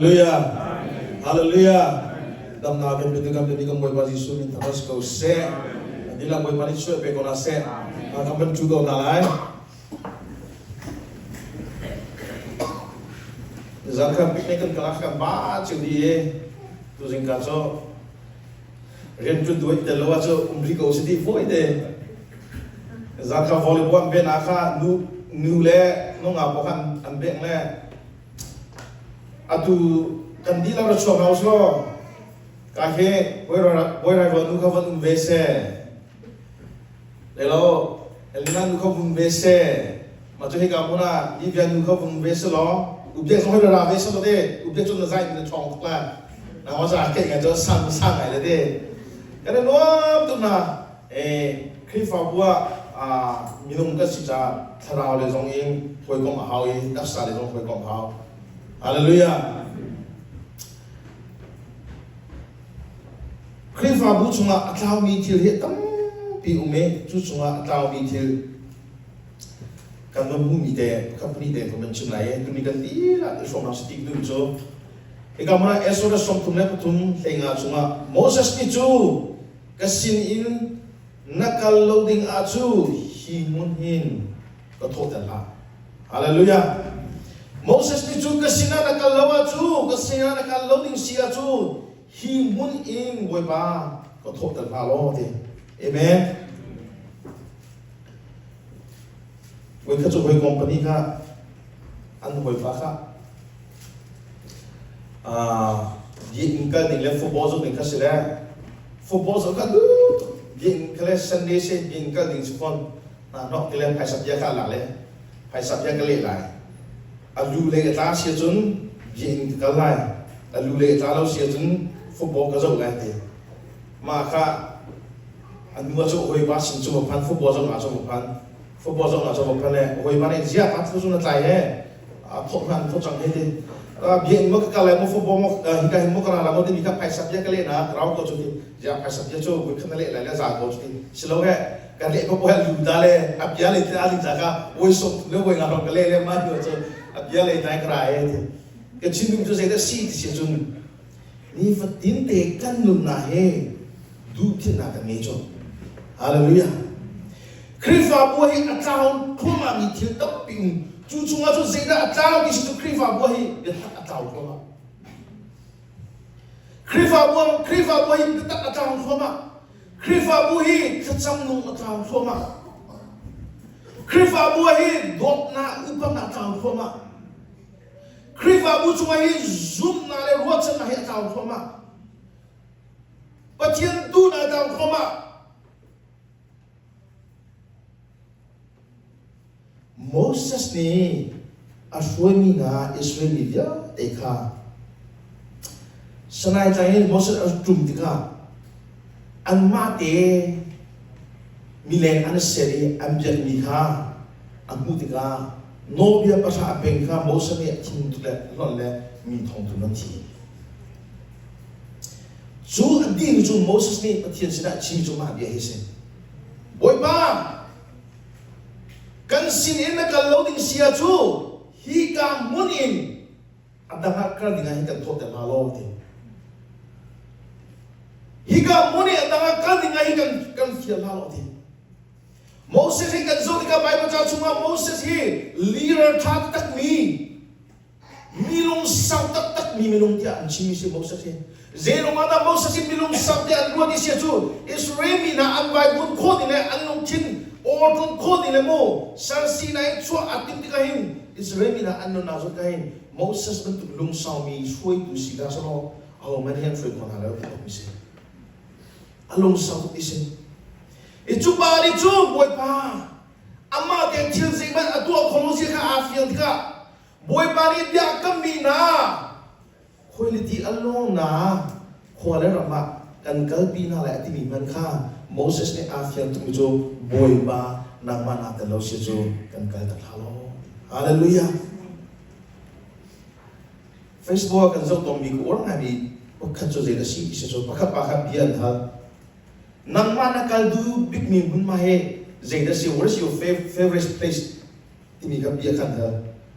Hallelujah. Hallelujah. Damnak kan bitu kan bitu kan Bawipa Jesuh min thangos ko seh. Dilang Bawipa nih suai pe ko na seh. Kan ban cu ko na lai. Zan kan picnic kan kalak kan ba chiu di e. Tu zing ka cho rian tu duai te lo chu umri ko si di foi te. Zan ka volleyball an ben a kha nu nu le nunga po khan an beng le Atu kan dihlak ra chuak hna usilaw ka hi bawi rai nu kha van um ve seh. Lelo Elina nu kha vun ve seh. Mah cu hika hmun ah Livia nu kha vun ve selaw Ubiak zong hi ra ve selaw te Ubiak cu na zai na ṭhawng tuk lai. Na wa za ke ngai cu sang sang ngai le te. Kan i nuam tuk na. Eh Khrihfabu ah minung kan si caah thlarau le zong in hawikom a hau i taksa le zong hawikom a hau. Hallelujah. Khrihfabu chungah a tlaumi thil hi tampi um i cu chungah a tlaumi thil kan van hmuhmi te company te kan van chim lai i tuni kan dilah i hrawm hna si ti duh cu hika hmun ah Exodus 33 hleinga chungah Moses nih cu ka sin in na kal lo ding ah cu hi hmun hin ka thawhter hlah. Hallelujah. Moses nih cu ka sinah na kal lo ah cu ka sinah na kal lo ding si ah cu hi hmun in Bawipa ka thawhter hlah law ti. Amen. Voi kha cu hawi company kha an hawipa kha Biakinn kal ding le football zoh ding kha si le football zoh kha duh tuk. Biakinn kha le Sunday se biakinn kal ding si fawn. Hna hnok ti le phaisa bia kha lak le phaisa bia ka leh lai. A lu lei a tla si ahcun biakinn ka kal lai. A lu lei a tla lo si ahcun football ka zoh lai ti. Mah kha a nu a cu hawipa sin cu va phan football zoh ah cu va phan football zoh ah cu va phan le hawipa nih ziah ka thu cu na tlai he thawh hna an thawh cang hei ti biakinn maw ka kal lai maw football maw hika hin maw ka ra lai maw timi kha phaisa bia ka leh na rau ko cu ti ziah phaisa bia cu voi khat na leh lai le za ko cu ti silo he ka leh ko poh lu ta le a bia le ti ali ta ka voi som le voi nga rong ka leh le ma nu cu a bia le nai ka ra e ti ka chin cu zei dah si ti si cun nifatin te kan nunnak he duhthimnak kan ngei cu. Hallelujah. Khrihfabu hi a tlau thluahmah mi thil tampi um. Cu chungah cun zeidah a tlau ti si cu Khrihfabu hi biatak a tlau thluahmah. Khrihfabu Khrihfabu hi biatak a tlau thluahmah. Khrihfabu hi thlacam nung a tlau thluahmah. Khrihfabu hi dawtnak upatnak a tlau thluahmah. Khrihfabu chungah hi zumhnak le ruahchannak hi a tlau thluahmah. Pathian duhnak dang khom ah Moses nih a hruaimi hna Israel mi vialte kha Sinai tlang in Moses a ṭum tikah anmah te mileng an ser i an biakmi kha a hmuh tikah nawlbia pahra a peng kha Moses nih a thin tuk le hlonh le mi thong thum an thi. Cu a ding cu Moses nih Pathian sinah a chim cu mah bia hi a si. Bawipa, kan sin in na kal lo ding sia cu hika hmun in a dang ah kal ding ah hin kan thawhter hna law ti. Hika hmun i a dang ah kal ding ah hin kan kan fial hna law ti. Moses hi kan zoh tikah Bible ca chungah Moses hi leader ṭha takmi Mi lungsau taktakmi minung tiah an chimmi si Moses hi. Zeirung ah dah Moses hi mi lungsau tiah an ruat i sia cu Israel mi hna an vaivun khawh ding le an lungthin awṭun khawh ding le mu sal Sinai in chuah aa timh tikah hin Israel mi hna an nunnak zawn ka hin Moses bantuk lungsaumi hruaitu si hna selaw ahohmanh hi an hruai kho hna lo ti awk mi si. A lungsau tuk ti si. I cu pa nih cu Bawipa amah te thil zeihmanh a tuah kho lo zia kha aa fiang tikah Bawipa nih bia a kammi hna khuailiti a lawng na khua le ram ah kan kalpi hna lai a timi hmanh kha Moses nih aa fiang tukmi cu Bawipa nangmah naa tel lo si cu kan kal tak hlah law. Hallelujah. Facebook ah kan zoh tawnmi ka uar ngaimi pakhat cu zei a si ti si cu pakhat pa kha bia an hal. Nangmah na kal duh bikmi hmunhma hi zei dah si? What is your favorite place? Timi kha bia khan hal.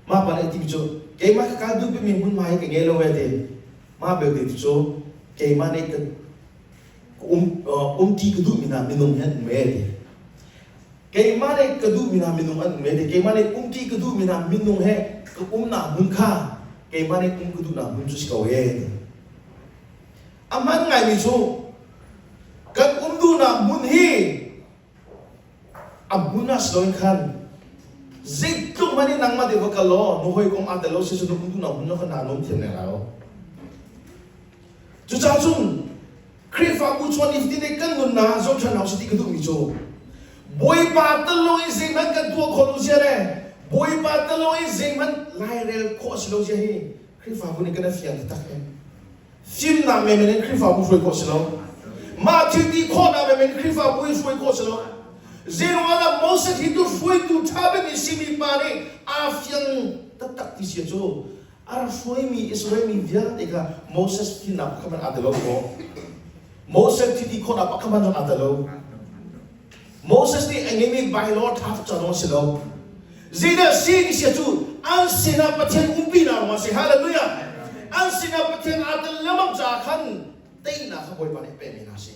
Mah pa nih a timi cu keimah ka kal duh bikmi hmunhma hi ka ngei lo e ti. Mah belte cu keimah nih ka um umti ka duhmi hna minung hi an um e ti. Keimah nih ka duhmi hna minung an um e ti. Keimah nih umti ka duhmi hna minung he ka umnak hmun kha keimah nih um ka duhnak hmun cu si ko e ti. A hman ngaimi cu kan um duhnak hmun hi a hmun ah si loin khan zeitluk hmanh in nangmah te va kal law na hawikom aa tel lo si cun na um duhnak hmun ah khan naa nuam thiam leng lai lo. Cucaah cun Khrihfabu chuan nifatin i kan nunnak ah zohṭhan hau si ti ka duhmi cu Bawipa tel lo i zeihmanh kan tuah khawh lo zia le Bawipa tel lo i zeihmanh lairel khawh a si lo zia hi Khrihfabu nih kan i fiang taktak em. Fimnak menmen in Khrihfabu hruai khawh si lo. Mah thil ti khawhnak menmen in Khrihfabu hi hruai khawh si lo. Zeiruang ah dah Moses hi tu hruaitu ṭha bik i simi pa nih aa fiang taktak ti sia cu a rak hruaimi Israel mi vialte kha Moses fimnak pakhat hmanh aa tel lo maw? Moses thil ti khawhnak pakhat hmanh aa tel lo. Moses nih a ngeimi bylaw ṭha tuk ca zong a si lo. Zeidah si ti sia cu an sinah Pathian umpi na ruang a si. Hallelujah! An sinah Pathian aa tel lengmang caah khan teinak kha Bawipa nih pekmi hna a si.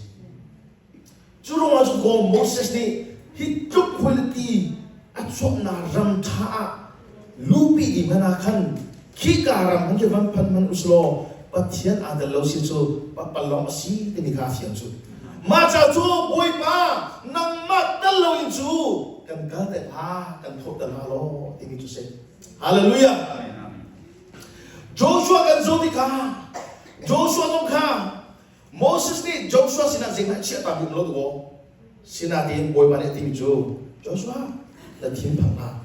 Cu ruangah cu ko Moses nih hi tluk khualipi a chuaknak ram ṭha ah lupi ding hmanh ah khan khika ram hmanh khi van phan hmanh usilaw Pathian aa tel lo si cu pakpalawng a si timi kha a fiang cu. Mah ca cu Bawipa nangmah tel loin cu kan kal te hlah kan thawh te hlah law timi cu si. Hallelujah. Joshua kan zoh tikah Joshua zong kha Moses nih Joshua sinah zeihmanh chiah ta bik lo duh Sinain Bawipa nih a timi cu Joshua na thinphang hlah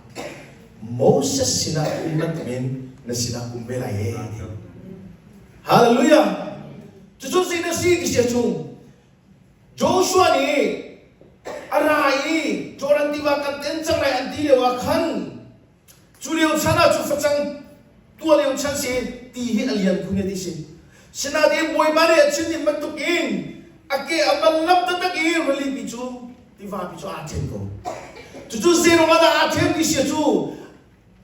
Moses sinah ka um bantukin na sinah um ve lai e. Hallelujah! Cucu zei na si ti sia chung Joshua nih a ra i Jordan tiva kan ten cang lai an ti lio ah khan cu lio chan ah cu facang tua lio chan si ti hi a lian khun ti si. Sinain Bawipa nih a chim ning bantuk in a ke a ban lam taktak i rili pi cu tiva pi cu aa then ko. Cucu zeiruang ah dah aa then ti sia cu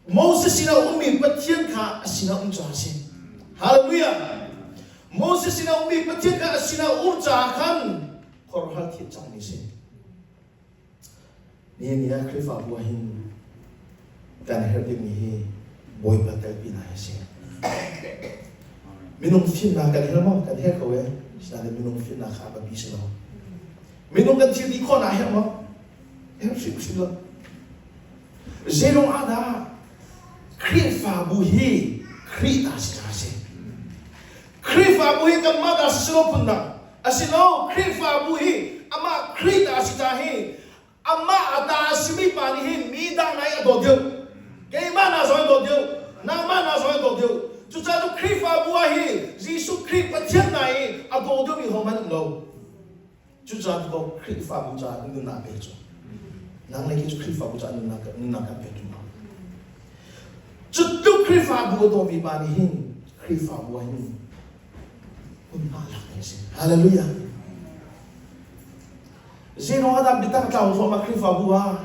Moses sinah ummi Pathian kha a sinah um caah a si. Hallelujah! Moses sinah ummi Pathian kha a sinah um caah khan khuaruahhar thil cangmi a si. Nihin ni ah Khrihfabu ah hin kan herh bikmi hi Bawipa telpi hna hi a si. Minung fimnak kan herh maw? Kan herh ko e. Sinain minung fimnak kha a biapi si lo. Minung kan thil ti khawhnak a herh maw? Herh hrimhrim lo. Zeilung ah dah Khrihfabu hi Khrih ta si hna si? Khrihfabu hi kanmah ta si lo phundang a si lo. Khrihfabu hi amah Khrih ta si ta hi amah a ta a simi pa nih hin mi dang nai a dawt deuh. Keimah na zong a dawt deuh. Nangmah na zong a dawt deuh. Cucaah cu Khrihfabu ah hi Jesuh Khrih Pathian na i a daw deuhmi hohmanh um lo. Cucaah ko Khrihfabu caah nunnak pek cu nang le kei cu Khrihfabu caah nunnak nunnak kan pek ṭung lo. Cu tluk Khrihfabu a dawmi pa nih hin Khrihfabu ah hin hmunhma lak a si. Hallelujah. Zeiruang ah dah biatak tlau thluahmah Khrihfabu ah?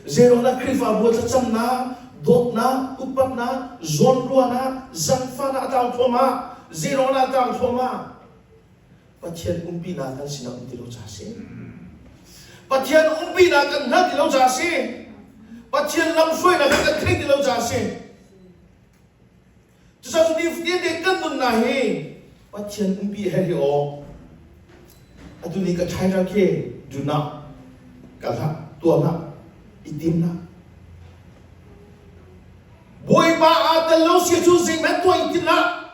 Zeiruang dah Khrihfabu ah thlacamnak, dawtnak, upatnak, zawnruahnak, zangfahnak a tlau thluahmah? Zeiruang dah a tlau thluahmah? Pathian umpinak kan sinah um ti lo ca a si. Pathian umpinak kan hngal ti lo ca a si. Pathian lamhruainak kan theih ti lo ca a si. Cucaah nifatin te kan nunnak hi Pathian umpi he hi aw atu ni ka title khi do not kal hlah tuah hlah i tim hlah Bawipa aa tel lo sia cu zeihmanh tuah i tim hlah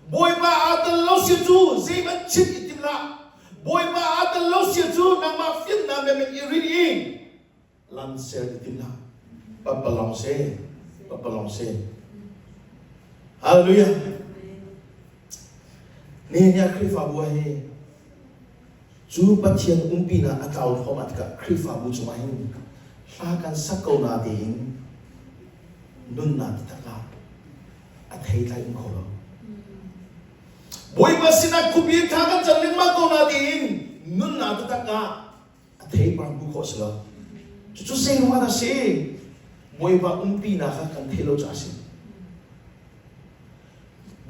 Bawipa aa tel lo sia cu zeihmanh chim i tim hlah. Bawipa aa tel lo sia cu nangmah fimnak menmen i rin i lam ser i tim hlah. Papalong se, papalong se. Hallelujah. Nihin ah Khrihfabu ah hi cu Pathian umpinak a tlau thluahmah tikah Khrihfabu cungah hin hla kan sak ko na tein nunnak taktak ah a theitlai um kho lo. Bawipa sinah khupi thla kan cam lengmang ko na tiin nunnak taktak ah a theipar hmuh khawh si lo. Cucu zei ruang ah si? Bawipa umpinak kha kan theih lo caah a si.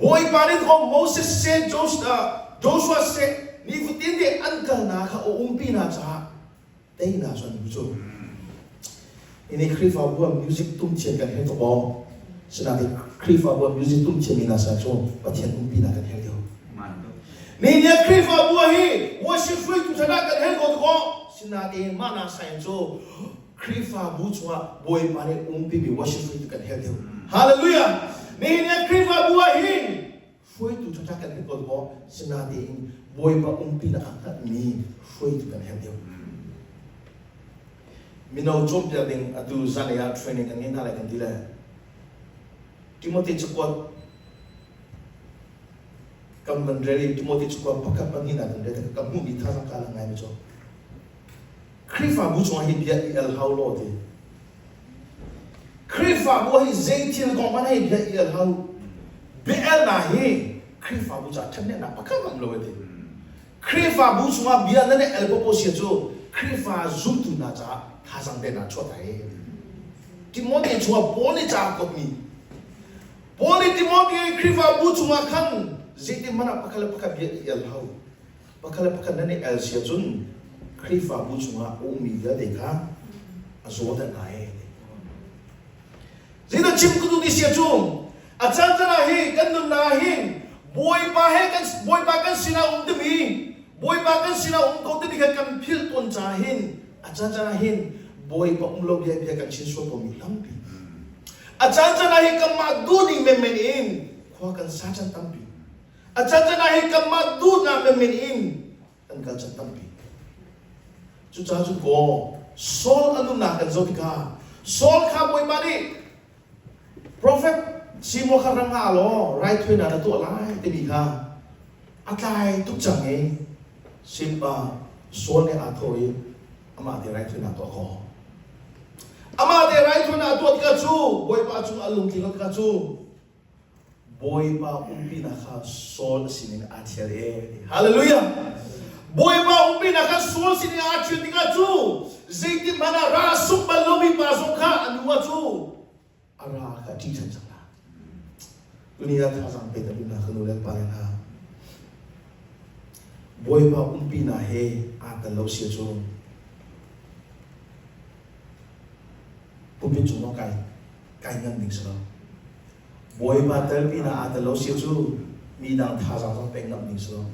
Bawipa nih kong Moses seh Joshua seh nifatin te an kalnak kha a umpi hna caah teinak cu an hmu cu. Ini Khrihfabu ah music tum thiam kan herh tuk aw. Sinain Khrihfabu ah music tum thiam mi hna sa cu Pathian umpinak kan herh deuh. Ni nih Khrihfabu ah hi worship hruaitu ṭha kan herh ko tuk aw. Sinain mah na sain cu Khrihfabu chungah Bawipa nih umpi mi worship hruaitu kan herh deuh. Hallelujah! Nihin ni Khrihfabu ah hin hruaitu ṭhaṭha kan herh ko maw? Sinain Bawipa umpi nak ah hngalhmi hruaitu kan herh deuh. Mino cawnpiak ding atu zanlei ah training kan ngei hna lai kan ti le Timote cakuat kan van rel i Timote cakuat pakhat pahnihnak kan rel ka hmuhmi thazaang ka la ngai mi cu Khrihfabu chungah hi bia i el hau law ti. Khrihfabu hi zei thil kong hmanh hi bia i el hau. Bia elnak hi Khrihfabu caah ṭhathnemhnak pakhat hmanh lo ti. Khrihfabu chungah bia nan i el popo sia cu Khrihfa zumtu hna caah thazaang te hna chuah ta hi. Timote chungah Paul nih ca a kuatmi Paul nih Timote Khrihfabu chungah khan zeitin hmanh ah pakhat le pakhat bia i el hau. Pakhat le pakhat nan i el si ahcun Khrihfabu chungah a ummi vialte kha a zaw deuh hna ee. Zeidah chim ka duh ti si ahcun a caan caan ah hi kan nunnak ah hin Bawipa he kan Bawipa kan sinah um timi Bawipa kan sinah um ko timi kha kan philh tawn caah hin a caan caan ah hin Bawipa um lo bia bia kan chin sual tawnmi tampi. A caan caan ah hin kanmah duhning menmen in khua kan sa caan tampi. A chan ah hi kanmah duhnak menmen in kan kal chan tampi. Cucaah cu kaw Saul a nunnak kan zoh tikah Saul kha Bawipa nih prophet Samuel kha rang ah law raithawinak na tuah lai timi kha a tlai tuk cang i Simpa Saul nih aa thawh i amah te raithawinak tuah kaw amah te raithawinak tuah tikah cu Bawipa cung a lungtling tikah cu Bawipa umpinak kha Saul sinin aa thial e. Hallelujah! Bawipa umpinak kha Saul sinin aa thial tikah cu zeitin hmanh ah ra suk bal lomi pa zong kha a nu ah cu a ra kha a ṭih ṭhan cang la. Tuni ah thazaang pe ta duhnak ka nu le pa le hna. Bawipa umpinak he aa tel lo sia cu pulpit cung kai kai ngan ding si lo. Bawipa tel pinah aa tel lo si cu mi dang thazaang zong pek ngam ding si lo.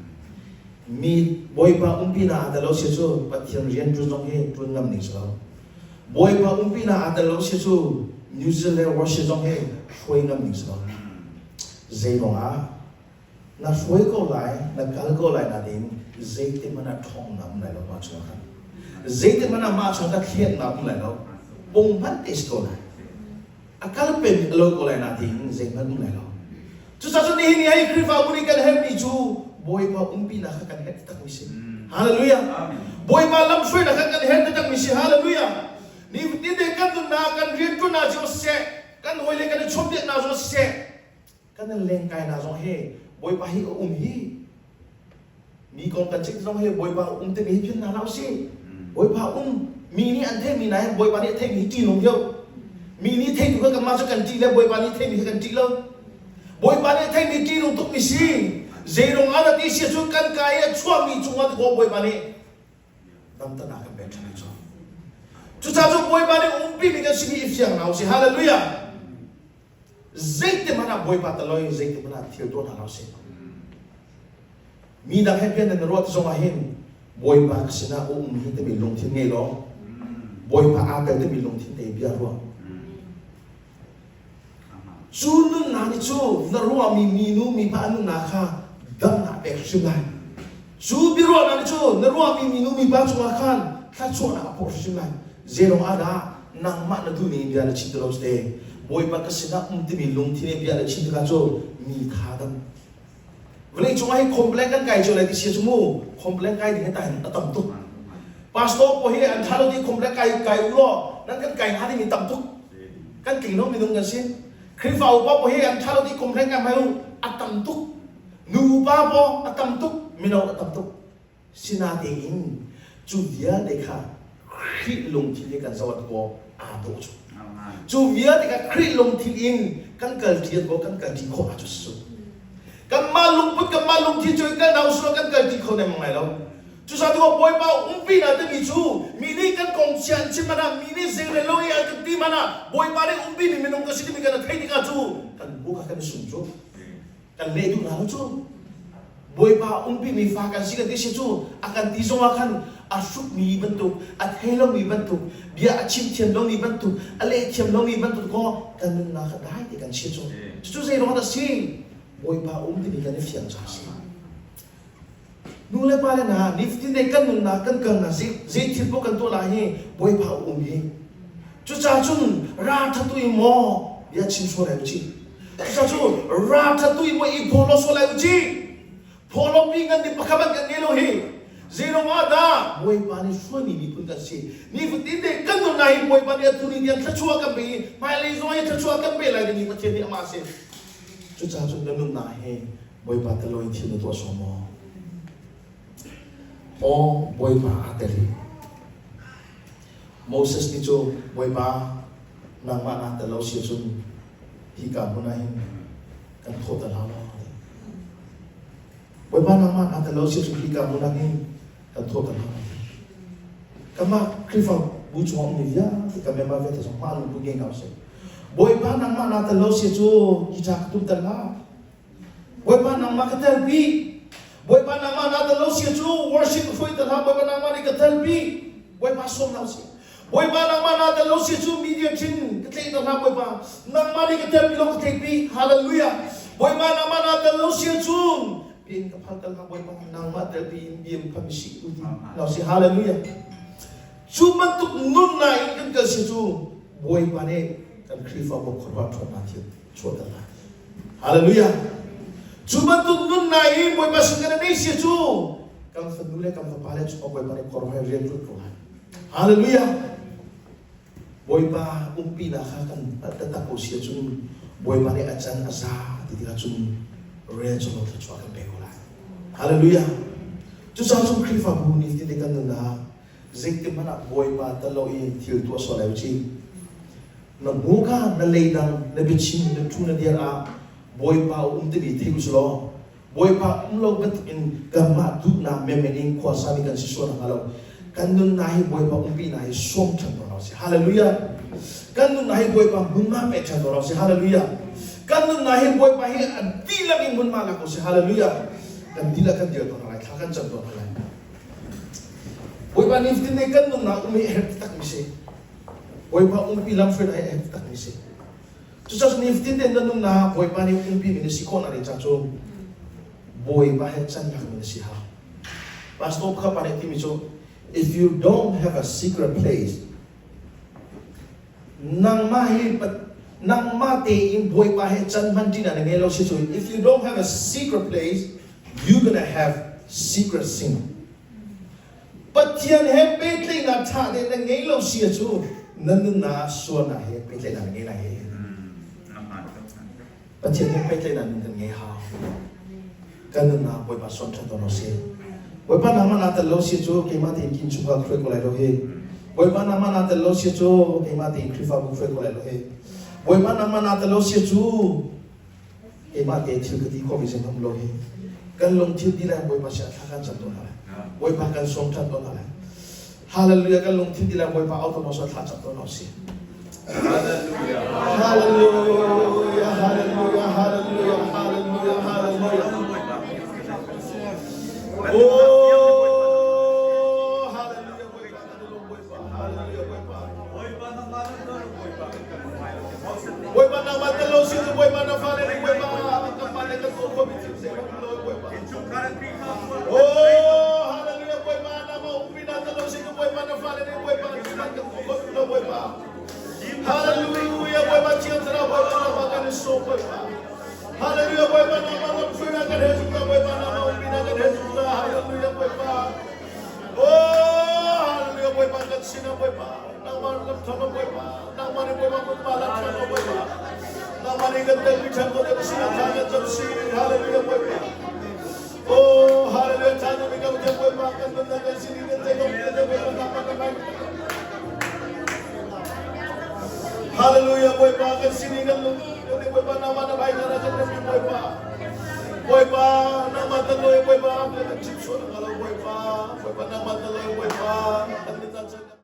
Mi Bawipa um pinah aa tel lo si cu Pathian rian ṭuan zong hi ṭuan ngam ding si lo. Bawipa um pinah aa tel lo si cu New Zealand worship zong hi hruai ngam ding si lo. Zei ruangah na hruai ko lai, na kal ko lai nain zeitik hmanh ah ṭhawng na um lai lo mah chungah khan. Zeitik hmanh ah mah chungah kha thliannak um lai lo. Pung hmanh te si ko lai. A kal peng a lo ko lai na tiin zeihmanh um lai lo. Cucaah cun nihin ni hi Khrihfabu nih kan herhmi cu Bawipa umpinak kha kan herh takmi si. Hallelujah. Bawipa lamhruainak kha kan herh takmi si. Hallelujah. Ni te kan nunnak kan rianṭuannak cio siseh, kan hawile kan i chawnhbiaknak zong siseh, kan in lengkainak zong hi Bawipa hi a um hi mi kong kan chim zong hi Bawipa um timi hi philh hna hlah usih Bawipa um mi nih an theihmi nain Bawipa nih a theihmi hi ṭihnung deuh mi nih theitu kha kanmah cu kan ṭih le Bawipa nih theihmi kha kan ṭih lo Bawipa nih theihmi ṭihnung tukmi si zeirung ah na ti si cu kan ka i a chuahmi cungah ti Bawipa nih damtanak kan pek ṭhan cu cucaah cu Bawipa nih umpimi kan simi i fiang hna usih hallelujah Zeitik hmanh ah Bawipa taloi zeitik hmanh ah thil tuah hna hlah usih. Mi dang he pian nan ruah ti zong ah hin Bawipa ka sinah a um hi timi lungthin ngei law Bawipa aa tel timi lungthin te bia ruah. Cu nunnak nih cu na ruahmi minu mipa nunnak kha damnak pek hrim lai. Cu biaruahnak nih cu na ruahmi minu mipa cungah khan thluachuahnak a phawh hrim lai. Zeirong ah dah nangmah na duhning in bia na chim ti lo te Bawipa ka sinah um timi lungthin in bia na chim tikah cu mi tha dam. Vawlei cungah hi complain kan kai cio lai ti sia cu mu complain kai ding hi ta hin a tam tuk. Pastor pawl hi an tha lo ti complain kai kai u law nan kan kai hnga ding tam tuk. Kan tling lo minung kan si. Khrihfa upa pawl hi an tha lo ti complain kai mai u a tam tuk. Nu upa pawl a tam tuk, mino a tam tuk. Sinatein cu vialte kha Khrih lungthin he kan zoh ah kaw aa dawh cu. Cu vialte kha Khrih lungthin in kan kal ṭi ko kan kal ṭi khawh ahcun si. Kanmah lungput kanmah lungthin cu kan nau sual kan kal ṭi kho nem ngai lo. Cucaah tu Bawipa umpi na timi cu mi nih kan kong chia an chim hmanh ah mi nih zeirel lo i an kan ti hmanh ah Bawipa nih umpi mi minung ka si timi kan theih tikah cu kan bu kha kan i sum cu kan leh duh hna lo cu. Bawipa umpi mi fa kan si kan ti si cu a kan ti zong ah khan a hrukmi bantuk a thei lomi bantuk bia a chim thiam lomi bantuk a leh thiam lomi bantuk ko kan nunnak kha dai te kan si cu. Cucu zei ruang dah si? Bawipa um timi kan i fiang ca si. Nu le pa le hna nifatin te kan nunnak kan kalnak zei thil paoh kan tuah lai hi Bawipa um hi. Cucaah cun ra ṭha tu i maw bia chim sual lai u cih. Cucaah cu ra ṭha tu i maw i phaw sual lai u cih. Phaw pi ngan ding pakhat hmanh kan ngei lo hi. Zeiruang ah dah Bawipa nih hruaimi miphun kan si. Nifatin te kan nunnak hi Bawipa nih atu ni tiang thluachuah kan pe i hmailei zong hi thluachuah kan pe lai ding hi Pathian nih amah a si. Cucaah cun na nunnak hi Bawipa tel loin thil na tuah sual maw? Aw Bawipa aa tel i Moses nih cu Bawipa nangmah naa tel lo si ahcun hika hmun ah hin kan thawh ta hlah law. Bawipa nangmah naa tel lo si ahcun hika hmun ah hin kan thawh ta hlah law. Kanmah Khrihfa bu chung ummi vialte kan member vialte zong mah lungput ngei hna usih. Bawipa nangmah naa tel lo si cu guitar ka tum tel hlah. Bawipa nangmah ka telpi. Bawipa nangmah naa tel lo si cu worship hruai tel hlah. Bawipa nangmah nih ka telpi. Bawipa sawm hlah usih. Bawipa nangmah naa tel lo si cu media thin ka tlaih tel hlah Bawipa. Nangmah nih ka telpi lo ka tlaihpi. Hallelujah. Bawipa nangmah naa tel lo si cu piin ka phan tel hlah Bawipa nangmah telpi in biam phami si u ti hlah usih. Hallelujah. Cu bantuk nunnak in kan kal si cu Bawipa nih kan Khrihfabu khuaruah ṭhawnnak thil chuahter lai. Hallelujah. Cu bantuk nunnak i Bawipa sin kan nei si cu kan fanu le kan fapa le cu Bawipa nih khuaruah rian ṭuan ko lai. Hallelujah. Bawipa umpinak kha kan taktak ko si ahcun Bawipa nih a can a za ti tikah cun rian cu thluachuah kan pek ko lai. Hallelujah. Cucaah cun Khrihfabu nih ti kan nunnak zeitik hmanh ah Bawipa tel lo i thil tuah sual lai u cih. Na hmuka na leidang na biachim na ṭhu na dir ah Bawipa a um timi thei u law Bawipa um lo bantukin kanmah duhnak menmen in khuasami kan si sual hnga lo. Kan nunnak hi Bawipa umpinak hi sawm ṭhan ko hna usih. Hallelujah. Kan nunnak hi Bawipa hmunhma pe ṭhan ko hna usih. Hallelujah. Kan nunnak hi Bawipa hi a dihlak in hmunhma lak usih. Hallelujah. Kan dihlak kan dir ko hna lai. Thla kan cam ko hna lai. Bawipa nifatin nih kan nunnak um hi a herh takmi si. Bawipa umpi lamhruainak hi a herh takmi si. Cucaah nifatin tein na nunnak Bawipa nih umpi mi na si khawh nak ding ca cu Bawipa he can lak mi na si hau. Pastor pakhat pa nih timi cu if you don't have a secret place nangmah hi nangmah tein Bawipa he can hman ṭi na ngei lo si cu if you don't have a secret place you gonna have secret sin. Pathian he pehtlaihnak ṭha te na ngei lo si cu na nunnak ah sualnak he pehtlaihnak na ngei lai he. Pathian he pehtlaihnak nun kan ngei hau. Kan nunnak Bawipa suan ṭhan tawn lo si. Bawipa nangmah naa tel lo si cu keimah tein kin chungkhar hruai ko lai lo hi. Bawipa nangmah naa tel lo si cu keimah tein Khrihfabu hruai ko lai lo hi. Bawipa nangmah naa tel lo si cu keimah te thil ka ti khawhmi zong um lo hi kan lungthin dihlak Bawipa sin ah thla kan cam tawn hna lai Bawipa kan sawm ṭhan tawn hna lai Hallelujah kan lungthin dihlak Bawipa au tawn thla cam tawn hna usih Hallelujah Hallelujah Hallelujah Hallelujah Hallelujah Hallelujah Oh Hallelujah Bawipa kan i lawm Bawipa Hallelujah Bawipa Bawipa nangmah tel lo sin Bawipa na fale nih Bawipa kan fale kan tuah khawhmi thil zeihmanh um lo Bawipa. Oh hallelujah Bawipa nangmah umpi na tel lo sin Bawipa na fale nih Bawipa zeihmanh kan tuah khawh lo Bawipa. Hallelujah Bawipa Thiang Thlarau Bawipa nangmah kan in sawm Bawipa. Hallelujah Bawipa nangmah lamhruainak kan he zungzal Bawipa nangmah umpinak kan he zungzal Hallelujah Bawipa. Oh hallelujah Bawipa kan sinah Bawipa nangmah lamtham Bawipa nangmah nih Bawipa hmunhma lamtham Bawipa nangmah nih kan telpi ṭhan ko kan sinah thla kan cam si hallelujah Bawipa Oh hallelujah ṭha na mi kan Bawipa kan nunnak kan sin kan zei kan Bawipa nangmah kan Hallelujah. Bawipa kan sin i kan lung Bawipa nangmah na bai na kan rem Bawipa Bawipa nangmah tan lo Bawipa kan chim sual hnga lo Bawipa Bawipa nangmah tan lo.